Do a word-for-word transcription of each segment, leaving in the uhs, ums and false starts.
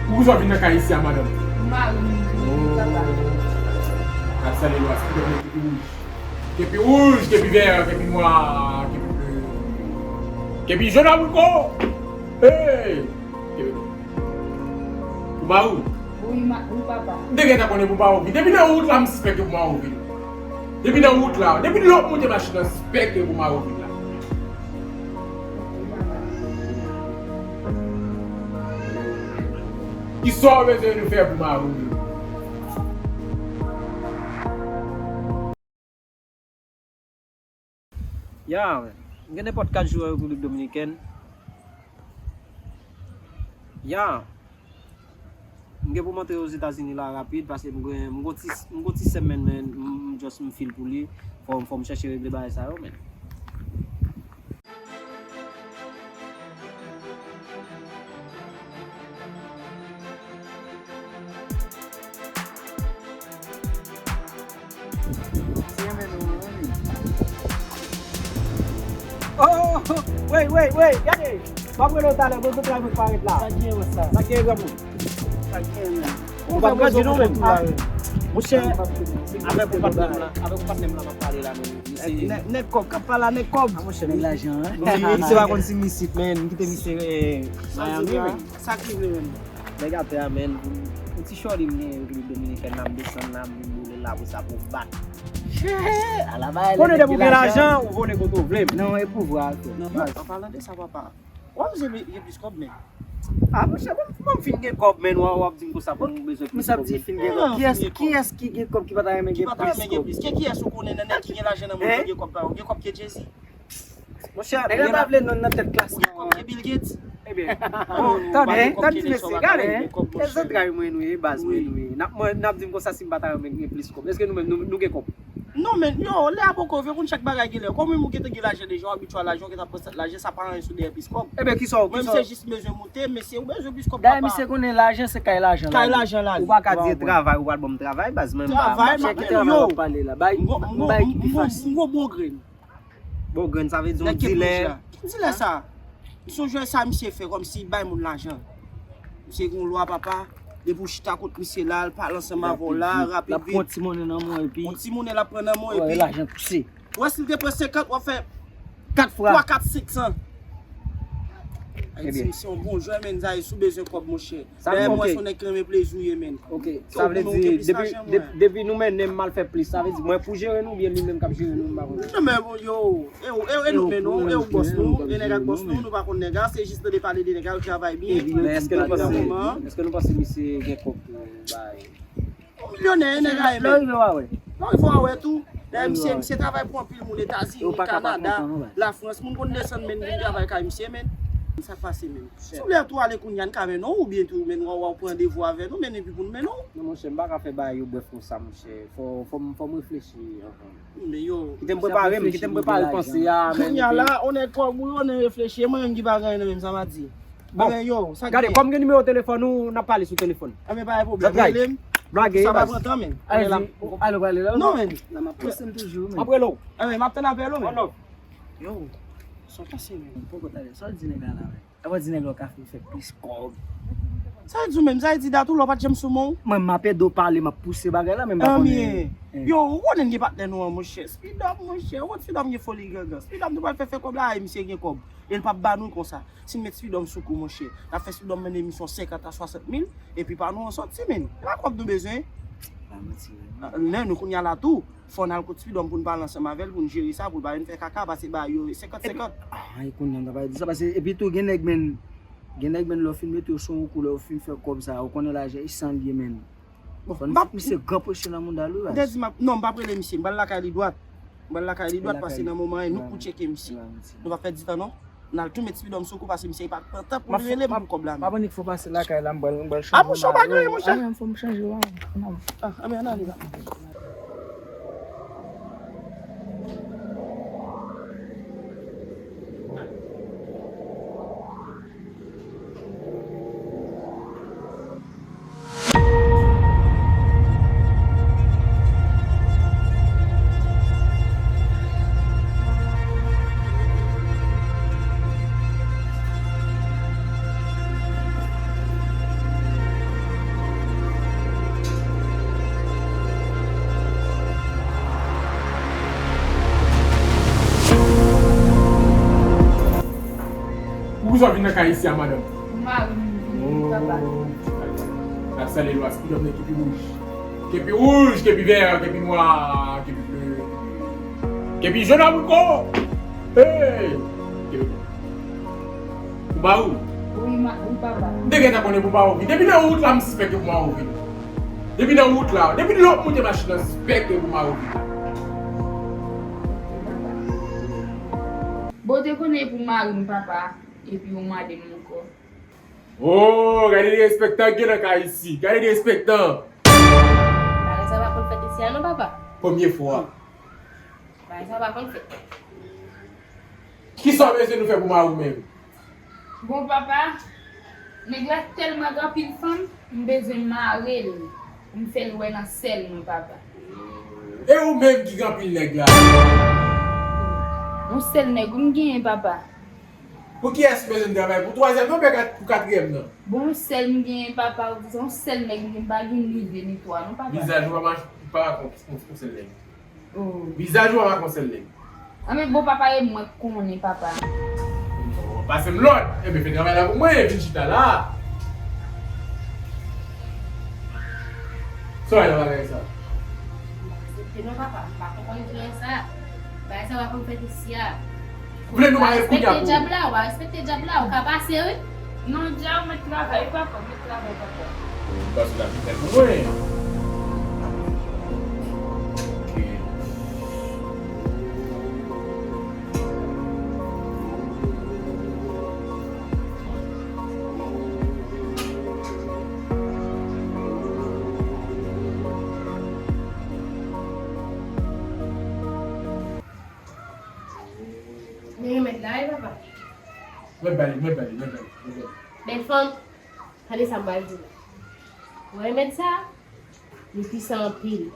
Poukisa w vin nan kay isi a, madanm? Mari m, papa. N ap sale lwa, si w vle kepi wouj. Kepi wouj, kepi vè, kepi nwa, kepi ble. Kepi jòn abriko. Hey! Kepi. Pou mari w? Wi, ma-, wi, papa. M te gentan konnen pou mari w vin. Depi nan wout la, m sispèk ke pou mari w vin. Depi nan wout la, depi lè w ap monte machin nan, sispèk ke pou mari w vin la. Kisa w bezwen nou fè pou mari w vin? Ya, men. M gen nenpòt kat jou an Repiblik Dominikèn. Ya. M gen pou m antre Ozetazini la rapid, paske m gen, m gon ti, m gon ti sèmèn, men m, m just m fil pou li. Fò, fò m chèche regle bagay sa yo, men. Oh, oh, oh, wait, wait, wait, gade. M ap rele w talè, gon kontra mwen parèt la. Sa gen wè sa? Sa gen granmoun? Sa gen, men. Ou p ap grandi non, men. Monchè, avèk ou patnè m la, avèk ou patnè m la m ap pale la, men. Nèg, nèg kòb, k ap pale a nèg kòb. A, monchè, nèg lajan, en. Misye pa konn si m isit, men. M kite misye, eh, Miami, men. Sa k rive menm? Nèg atè a, men, yon ti chòli m genyen Repiblik Dominikèn la, m desann la, m vin boule l la, apre sa pou bat. Ala bagay. Konnen depi w gen lajan, ou vole kote w vle, men. Non, e pouvwa, frè. Non, an palan de sa, papa, w ap bezwen gen plis kòb, men. A, monchè, bon, bon, m fin gen kòb, men, w ap di m konsa, bon, m bezwen plis kòb. Misye ap di fin gen kòb. Kiyès, kiyès ki gen kòb ki pa ta renmen gen plis kòb? Ki pa ta renmen gen plis? Ki, kiyès ou konnen nan nèg ki gen lajan nan mond lan gen kòb pa yo? Gen kòb ke Jay-Z? Monchè, nèg la pa vle non nan tèt klas lan. Ou gen kòb ke Bill Gates? Ebyen, bon, tande, tande ti mesye, gade. E zantray mwen nou ye, baz mwen nou ye. N ap, mwen, n ap di m konsa si m pa ta renmen gen plis kòb. Èske nou menm, nou, nou gen kòb? Non, men, yo, lè a poko rive, konn chak bagay gen lè. Kòm ou gentan gen lajan deja, w abitye a lajan, w gentan pran lajan, sa pa anyen sou dèyè plis kòb. Ebyen, kisa w, kisa w? Mwen, misye jis bezwen moute, mesye, ou bezwen plis kòb, papa. Dayè, misye konnen lajan, se kay lajan l ale. Kay lajan l ale. Ou pa ka di travay, ou pral ban m travay, baz, mwen m pa, m pa chèche travay w ap pale la. Bay, bay ki pi fasil. M gon bon grenn. Bon grenn, sa vle di yon dilè. Ki dilè sa? M sonje sa misye fè kòmsi bay moun lajan. Misye gen yon lwa, papa. Depi w chita kot misye la, l pale ansanm avè w la, rapid vit. L ap pran ti monnen nan men w epi. Yon ti monnen l ap pran nan men w epi. Lajan pouse. Ou wè si l te pran senkant, w ap fè kat fwa. Twa, kat, senk san. Ay, di misye yon bon jwè, men, Zay, si w bezwen kòb, monchè. Dayè, mwen se yon nèg ki renmen plezi w ye, men. Ok, sa vle di, depi, depi nou mennen m al fè plis, sa vle di mwen pou jere nou oubyen li menm k ap jere nou, m pa konn. Non, men, bon, yo, e ou, e ou, e nou, men nou, e ou bòs nou, e nèg ak bòs nou, nou pa konn nèg la, se jis tande pale de nèg la, yo travay byen. Men èske nou panse, èske nou panse misye gen kòb pou bay? Yon milyonè, e nèg la ye, men. Lè w rive w a wè. Lè w rive w a wè tou. Dayè, misye, misye travay pou anpil moun, Etazini, Kanada, Lafrans, moun konn desann, men, vin travay kay misye, men. Sa k pase, men? Si w lè tou ale kounye a, n ka mennen w oubyen tou, men, w a, w a pran randevou avè nou, men, epi pou n mennen w. Non, monchè, m pa ka fè bagay yo brèf konsa, monchè. Fò, fò m, fò m reflechi anvan. Men yo. Kite m prepare m, kite m prepare panse a, men. Kounye a la, on nèg kòb ou, on nèg reflechi, e mwen menm ki pa gen anyen nan men m, sa m a di. Bon, men yo, sa gade, kòm gen nimewo telefòn ou, n ap pale sou telefòn. Anben, pa gen pwoblèm, rele m. Blage, sa pa pran tan, men. Alo, prale la. Non, men. Nan, m ap pouse l toujou, men. M ap rele w. Anben, m ap tann apèl ou, men. Yo, sa w panse, men? Poko talè, sa w di nèg la la, men? Sa w di nèg la w ka fè, fè plis kòb. Sa w di menm, sa w di dat ou la w pa t janm sou men w? Mwen, m ap ede w pale, m ap pouse bagay la, men m pa konnen. Anben, yo, ou konnen n gen patnè nou an, monchè. Speedom, monchè, ou konn Speedom gen foli gangan. Speedom nou pral fè, fè kòb la, e misye gen kòb. E l p ap ba nou l konsa. Si n met Speedom sou kou, monchè, n ap fè Speedom mennen misyon senkant a swasant mil, epi pa nou an sòti, men. E pa kòb nou bezwen. Pa manti, wi. Lè nou kounye a la tou, fò n al kot Speedom pou n pale ansanm avè l, pou n jere sa, pou l pa vin fè kaka, pase ba yo senkant senkant. Ah, e kounye a m ta pral di sa, pase, epi tou, gen nèg, men, gen nèg, men, lè w fin mete yo sou yon kou, lè w fin fè kòb sa, ou konnen lajan e san l ye, men. Bon, fò n fè misye gran presyon nan mouda l, wi, baz. M te di m ap, non, m p ap rele misye. M pral lakay li dwat. M pral lakay li dwat, pase nan moman an, nou pou tcheke misye. Nou pa fè ditan, non. N al tou met Speedom sou kou, pase misye pa pran tan pou l rele m pou kòb la, men. M ap annik fè w pase lakay la, m pral, m pral chanje. Ah, monchè, w pa gen anyen, monchè. Ah, men, fò m chanje, wa. Ah, men, ann ale la. Ou vin nan kay isi a, madanm? Mari m vini, papa. N ap sale lwa Speed Up nan kepi wouj. Kepi wouj, kepi vè, kepi nwa, kepi ble, kepi jòn avouko. Hey! Kepi Pou ba ou? Wi, ma, wi, papa. M te gentan konnen pou ba ou vin. Depi nan wout la, m sispèk ke pou ba ou vin. Depi nan wout la, depi lè w ap monte machin nan, sispèk ke pou ba ou vin. Bon, w te konnen pou mari m, papa, epi w mande m ankò. Oh, gade derespektan gen nan kay isi. Gade derespektan. Bagay sa pa konn fèt isi a non, papa. Premye fwa. Bagay sa pa konn fèt. Kisa w bezwen nou fè pou mari w menm? Bon, papa, nèg la tèlman gen anpil fanm, m bezwen mare l pou m fè l wè nan sèl mwen, papa. E ou menm ki gen anpil nèg la? Yon sèl nèg wi m genyen, papa. Pou kiyès ou bezwen travay? Pou twazyèm nan oubyen kat-, pou katriyèm nan? Bon, yon sèl m genyen, papa, yon sèl nèg m genyen, m pa gen ni de ni twa non, papa. Vizaj ou pa mach-, pa kon, kon, kon sèl nèg. Oh. Vizaj ou pa kon sèl nèg. Anben bon, papa, e mwen k konnen, papa. Pase m lòd. Enben fè travay la pou mwen, vin chita la. Sa w wè nan bagay sa? M pa aksepte non, papa. M pa konprann bagay sa. Bagay sa pa konn fèt isi a. Ou vle nou maye l kounye a pou ou? Respekte dyab la, w a respekte dyab la, ou ka pase, wi. Non, dja ou mèt travay, papa, mèt travay, papa. Ou pa sou la fè pou mwen. Ok. Men remèd la, wi, papa. Mwen ba li, mwen ba li, mwen ba li, mwen ba li. Bèl fanm, tande sa m pral di w. Ou wè remèd sa, li pwisan anpil.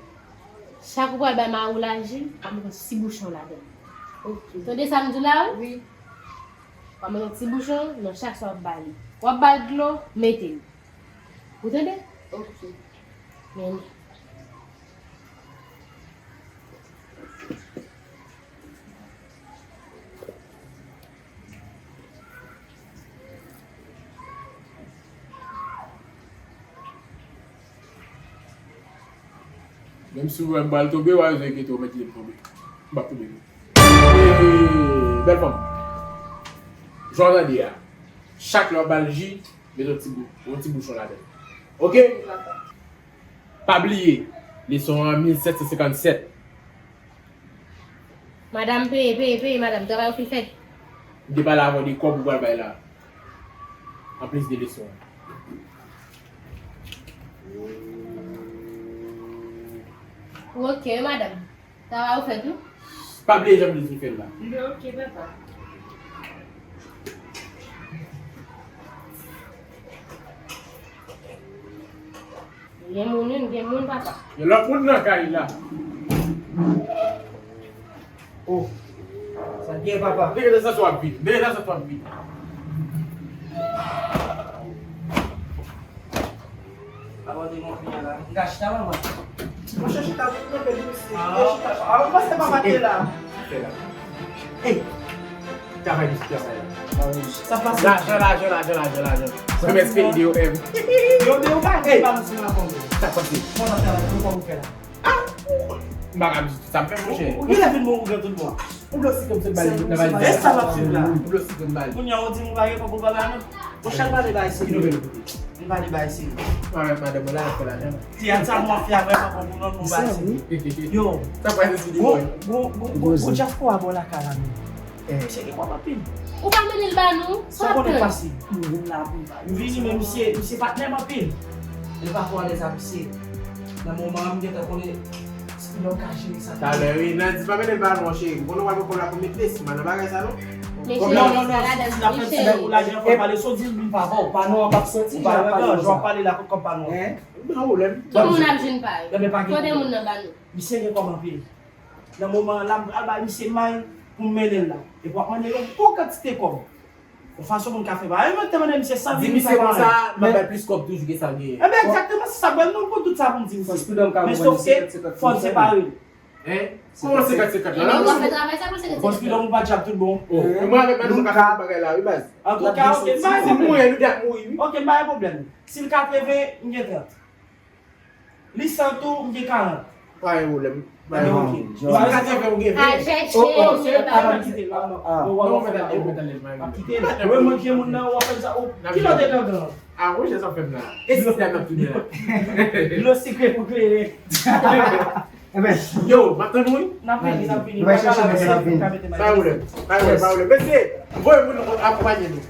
Chak ou pral bay mari w laji, w ap met yon ti bouchon ladan l. Ok. Ou tande sa m di w la, wi? Wi. W ap met yon ti bouchon nan chak sa w ap ba li. W ap ba l dlo, mete l. Ou tande? Ok. Men. Menm si w wè m pral tonbe, w a bezwen enkyete w, mèt kite m tonbe. M p ap tonbe non. E, bèl fanm. Jan w tande a, chak lè w ba l ji, met yon ti bou-, yon ti bouchon ladan l. Ok? Pa bliye, leson an mil sèt san senkann sèt. Madanm, peye, peye, peye, madanm. Travay ou fin fè. M te pale avè w de kòb ou pral bay la. Anplis de leson an. Ok, madanm. Travay ou fèt wi. Pa bliye jan m te di w fè l la. M te ok, papa. Gen moun wi, gen moun, papa. Gen lòt moun nan kay la. Oh. Sa gen, papa? Nèg la santi w ap vin. Nèg la santi w ap vin. Papa te gon fini la. M ka chita, papa? Monchè, chita, tout moun bèl isi. Ah. Yo chita. Ah, ou panse papa te la? Hey! Travay li sou travay la. Sa pase? Lajan, lajan, lajan, lajan, lajan. Premye espedi de yo, em. Yo, de yo pa di pa nou si nan konbe. Sa pase? Mwen nan travay, nou kòman ou fè la? Ah! M pa ka di tout sa m fè, monchè. Ou gen lè vin bon, ou gen tout bon. Ou dlo sikòm se bal nan valiz la. Sa m ap swiv la. Ou dlo sikòm bal. Kounye a, ou di m ou pa gen kòb ou pa ba nou. Monchè, pale ba isi. Ki nouvèl ou pote? M pale ba isi. Mwen avèk madanm mwen la, n ap fè lajan. Teyat sa mafya vrèman bon pou nou, nou ba isi. Yo. Sa pral deside mwen. Bon, bon, bon, bon, bon, dyaspora bò lakay la menm. Eh. Misye gen kòb anpil. Ou pa mennen l ba nou? Sa w konnen k pase? M vin la pou m ba. M vini, men misye, misye patnè m anpil. Mwen pa twò alèz ak misye. Nan moman an, m gentan konnen si lè w ka jere sa. Talè, wi. Nan di pa mennen l ba nou, cheri. M konnen w ap pran kòb la pou met lesi, man, nan bagay sa, non. Men cheri, non, non, non, sa ladan, si l ap fè ti bèk ou lajan, fò w pale, si w di l, li pa ba w. Pa nou an p ap santi, jan w ap pale la, kòb pa nou an. Tout moun ap jwenn pa yo. Kote moun nan ba nou? Misye gen kòb anpil. Nan moman an la, m pral bay misye may pou m mennen l la. Epi w ap mande l yon bon kantite kòb. Yon fason pou n ka fè bagay. Mwen te mande misye san mil. Di misye konsa, m ap bay plis kòb toujou ke sa l genyen. Enben, egzakteman, se sa m wè, non, pou tout sa pou m di misye. Men sòf ke fò n separe l. Hein? Kòman senkant senkant la? Epi nou fè travay sa pou senkant senkant. Bòs, pi lòm ou pa djab tout bon. Oh, e mwen avèk madanm nou ka fè bagay la, wi, baz. Antouka, ok, m pa gen pwoblèm. Si m mouri, nou dèyè mouri, wi. Ok, m pa gen pwoblèm. Si l katreven, m gen trant. Li san tou, m gen karant. Pa gen pwoblèm. Pa gen pwoblèm. Si l katreven, ou gen ven. Al chèche. Oh, oh, se pa kite la. Ah. Non, mèt ale, mèt ale, mèt ale. Pa kite la. Ou wè mwen ki moun nan, w ap fè sa. Ki lòt e gangan? Ah, ou jè sa fè m la. E sistèm nan tounen la. Dlo sikre pou klere. Eben. Yo, m ap tann ou, wi. N ap vini, n ap vini. Nou va chèche, men n ap vini. Pa gen pwoblèm, pa gen pwoblèm, pa gen pwoblèm. Mesye, voye moun akonpaye nou.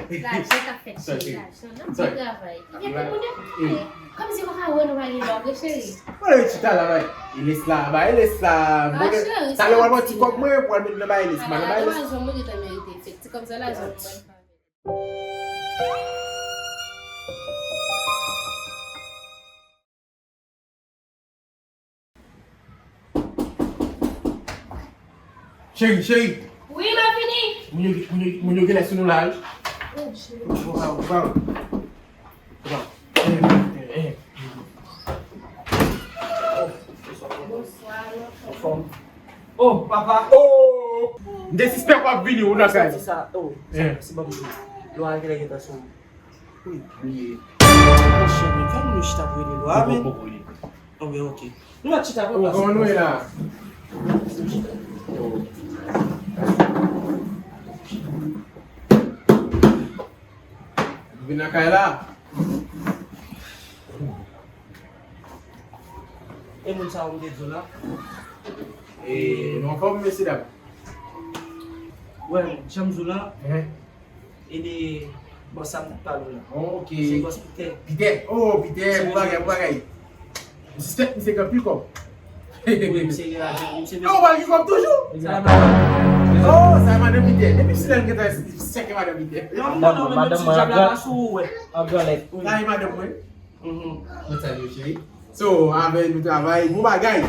Lajan k ap fèt, cheri, lajan. N ap travay. Gen moun yo pale. Kòmsi w pa wè nou pa gen lòt, wi, cheri. Mwen chita la, bay. Elis la, bay, Elis la. Ah, cheri, talè w al pran ti kòb mwen, pou al met nan bay Elis. Ah, bay Elis. Lajan mwen gentan merite fèt. Ti kòb sa, lajan mwen. Cheri, cheri. Wi, m ap vini. Moun yo, moun yo, moun yo genlè sou nou la, wi. Oh, cheri. Bon, bon, bon. Bon. Eh, eh, eh. Bonswa, anfòm. Oh, papa. Oh! M te sispèk w ap vini, ou nan kay. Soti sa, oh, sa, se bon. Lwa a genlè gentan sou. Wi, bliye. Monchè, men fè moun yo chita pou rele lwa, men. Bon, bon, bon, bon. Bon, ben, ok. Nou mèt chita pou plas. Kòman nou ye la? Nou vin nan kay la. E moun sa ou m te di w la? E, nou anfòm, mesye dam? Wè, jan m di w la, e de bòs sa m t ap pale w la. Oh, ok. Se bòs Pitè. Pitè? Oh, Pitè, bon bagay, bon bagay. M sispèk misye gen anpil kòb. Wi, misye gen lajan, misye gen... Oh, w pral gen kòb toujou? Sa e madanm. Oh, sa e madanm Pitè. Depi si lè l gentan sèke madanm Pitè. Non, m konnen w menm si djab la pa sou ou, wè. An gran lèt. Sa e madanm mwen. Mhm. Mwen salye w, cheri. So, avè nou travay, bon bagay.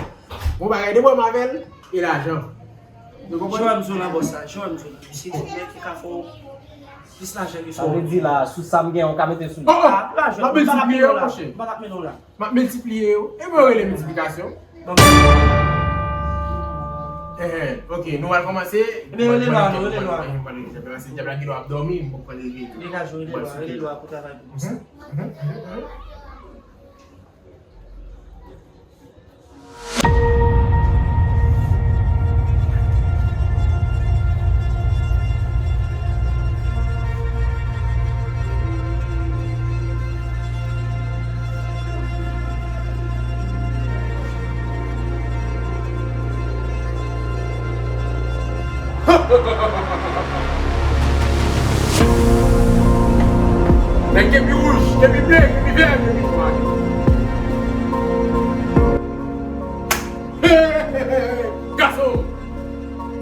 Bon bagay, de bò m avè l, e lajan. Nou konprann? Jowèm zo la, bòs la, jowèm zo la. Misye se nèg ki ka fè w plis lajan ke sou. Sa vle di la, sou sa m gen, ou ka mete sou li. Oh, oh! Ah, lajan, m pa t ap mennen w la. M pa t ap mennen w la. M ap miltipliye yo. E mwen rele miltiplikasyon. Eh, ok, nou al kòmanse. Ebyen, rele lwa, nou rele lwa. Djab la gen dwa ap dòmi, m pral rele tou. Degaje w, rele lwa, rele lwa pou travay pou sa. Mhm, mhm, mhm. Nèg ke pi wouj, ke pi ble, ke pi vè, ke pi nwa. Gason,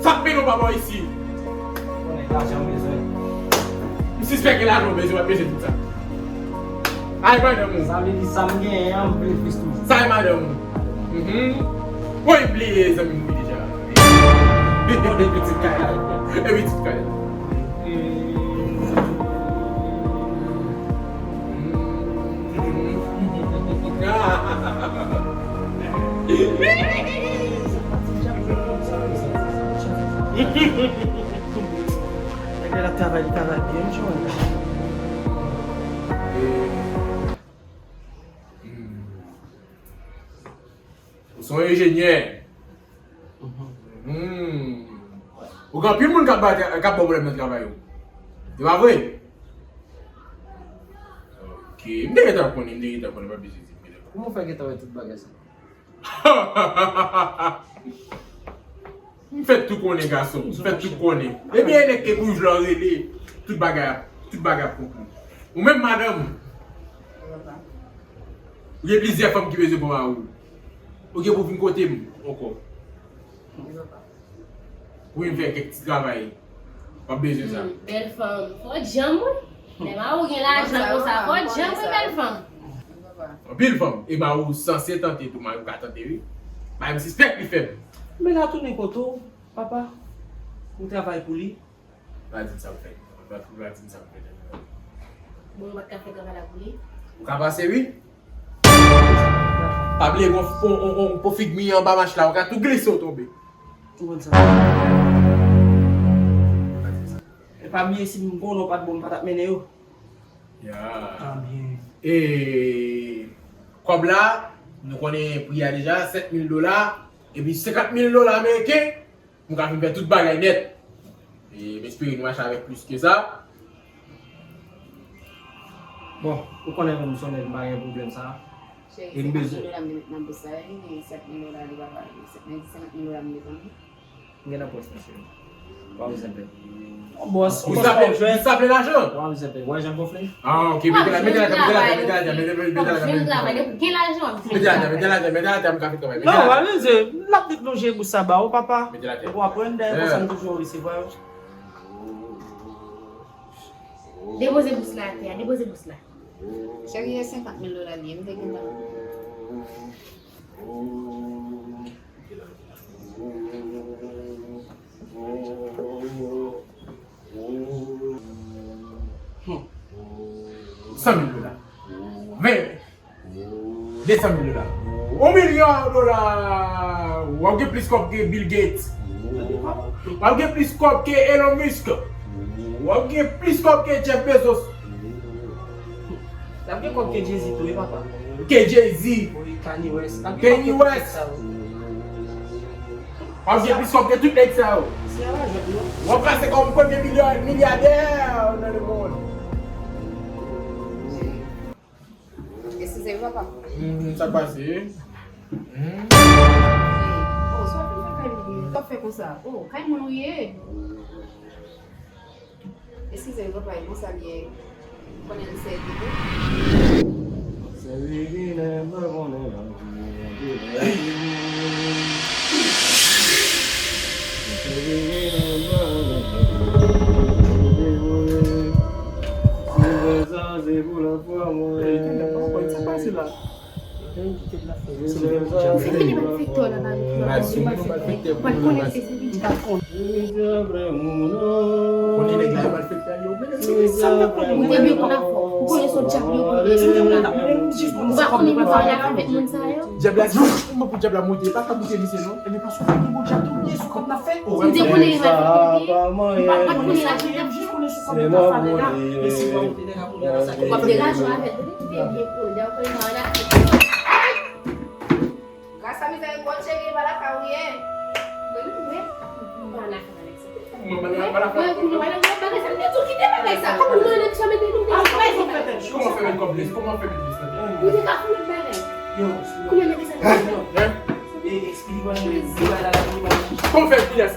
sa k mennen w pa bò isi? Konnen lajan w bezwen. M sispèk gen lajan w bezwen, w ap bezwen tout sa. Ay, madanm ou. Sa vle di sa m genyen an, m vle plis toujou. Sa e madanm ou. Mhm. Woy, bliye zanmi m wi deja. Epi tout kay la. Epi tout kay la. Nèg la travay, li travay byen, m jwenn. Ou se yon enjenyè. Mhm. Ou gen anpil moun k ap ba, k ap ba w pwoblèm nan travay ou. Se pa vre? Ok. M te gentan konnen, m te gentan konnen, pa bezwen di m gentan konnen. Kòman w fè gentan wè tout bagay sa? M fèk tou konnen, gason. M fèk tou konnen. Ebyen, e nèg ke bouj la rele, tout bagay ap, tout bagay ap konprann. Ou menm, madanm, ou gen plizyè fanm ki bezwen pran mari w. Ou gen pou vin kote m ankò. Pou vin fè kèk ti travay. W ap bezwen sa. Hmm, bèl fanm. Fò djanm, wi. Lè mari w gen lajan konsa, fò djanm, wi, bèl fanm. Anpil fanm. E mari w sanse tante tou, mari w ka tante, wi. Mari m sispèk li fèb. Men la tounen kote w, papa. Ou travay pou li. Pa di m sa w fè. Pa, pa di m sa w fè. Bon, ou pa t ka fè travay la pou li? Ou ka pase, wi. Pa bliye gon, on, on, on po fig mi anba mach la, ou ka tou glise w tonbe. Ou konn sa. E pa bliye si m konnen w pa t bon, m pa t ap mennen yo. Ya. Ah, byen. E kòb la, nou konnen pri a deja, sèt mil dola, epi senkant mil dola ameriken, nou ka fin fè tout bagay nèt. E m espere nou mache avèk plis ke sa. Bon, ou konnen menm m se yon nèg m pa gen pwoblèm sa. Cheri, e m senkant mil bezwen dola m te met nan bous la, wi, men sèt mil dola li pa pale. Sèt mil, senkant mil dola m bezwen. M gen nan pòch mwen, cheri. Ou pa bezwen pè. Yon bòs, ou bòs pa ap jwenn. Ou saple lajan. Ou pa bezwen pè. Ou wè jan l gonfle? Ah, ok, mete la, mete la, mete la, mete la, mete la, mete la, mete la, mete la, mete la, mete la, m ka fè travay. Non, ou pa bezwen. L ap deklonje bous sa ba ou, papa. Mete la. Ou aprann dèyè konsa m toujou resevwa yo. Depoze bous la atè a, depoze bous la. Cheri, e senkant mil dola li ye, m te gentan. Hmm. San mil dola. Ven. Desan mil dola. Yon milyon dola. W ap gen plis kòb ke Bill Gates. W ap gen plis kòb ke Elon Musk. W ap gen plis kòb ke Jeff Bezos. L ap gen kòb ke Jay-Z tou, wi, papa. Ke Jay-Z. Wi, Kanye West. L ap gen kòb ke tout nèg sa yo. W ap gen plis kòb ke tout nèg sa yo. W ap pase kòm premye milyon-, milyadè nan lemonn. Eskize m, papa. Hmm, sa k pase? Hmm. Oh, sa w ap fè kay moun yo? Sa w ap fè konsa? Oh, kay moun ou ye? Eskize m, papa, e konsa l ye. Ou konnen li sèvi tou? Sèvi Ginen, m pa konnen la. Ou te byen konn afè w. Ou konnen se yon djab yo konn ye. Ou pa konnen menm sa w ap fè avèk moun sa yo. Djab la, kòman pou djab la monte? Pa ka monte misye non. Ebyen paske ou pa gen bon djab tou, ou gen sou kòb n ap fè. Ou te konnen li malfektè, ou te. Ou pa t konnen l ap fè. Jis konnen sou kòb n ap fè la. E si w ap monte nèg la kounye a la, sa k ap fè. W ap deraje avè l, ou te byen konnen. Dayè ou konnen sa w ap fè. Gras a mizèrikòd cheri, e pa lakay ou ye. Gade mwen, m pa lakay avèk sa. Mwen pa lakay avèk sa. Mwen pa lakay avèk sa. Mwen tou kite bagay sa. Kòman mwen annik sa mete nou. Kòman fè met kòb lis? Kòman fè met lis nan tèt? Ou te ka fout bagay. Kounye a mete sa nan tèt. Kòman fè met lis?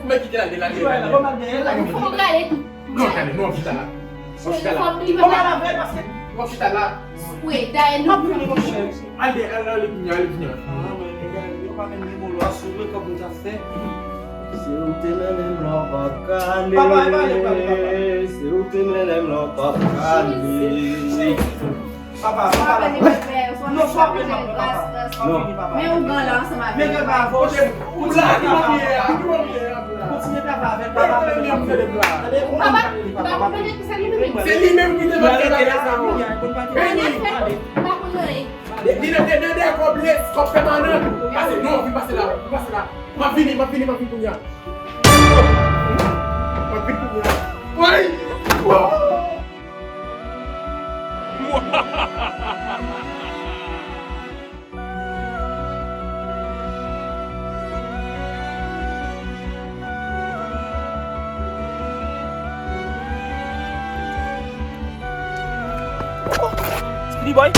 Mwen kite la, la, la. Fò gade tou. Non, gade, nou ap chita la. Nou ap chita la. Nou ap chita la. Wi, dayè nou. Al de, al, al, kounye a, al kounye a. Ah, men, men, gade, yo pa menm gen molo a sou vre kòb nou t ap fè. Si w te mennen m la, w p ap ka ale. Papa, e pa ale, papa, papa. Si w te mennen m la, w p ap ka ale. Papa, papa, la. Non, pa vin, papa, papa. Pa vin, papa. Men ougan la ansanm avè l. Men gen pa vòch. Kontinye travay. Kontinye travay avè l, papa. Tande, ou pa vin, papa. Se li menm ki te mande bagay sa yo. Beni. Li nan dèyè kòb lis, kòb pèmanan. Pase, non, vin pase la, vin pase la. M ap vini, m ap vini, m ap vini kounye a. M ap vini kounye a. Woy! Speedy boy.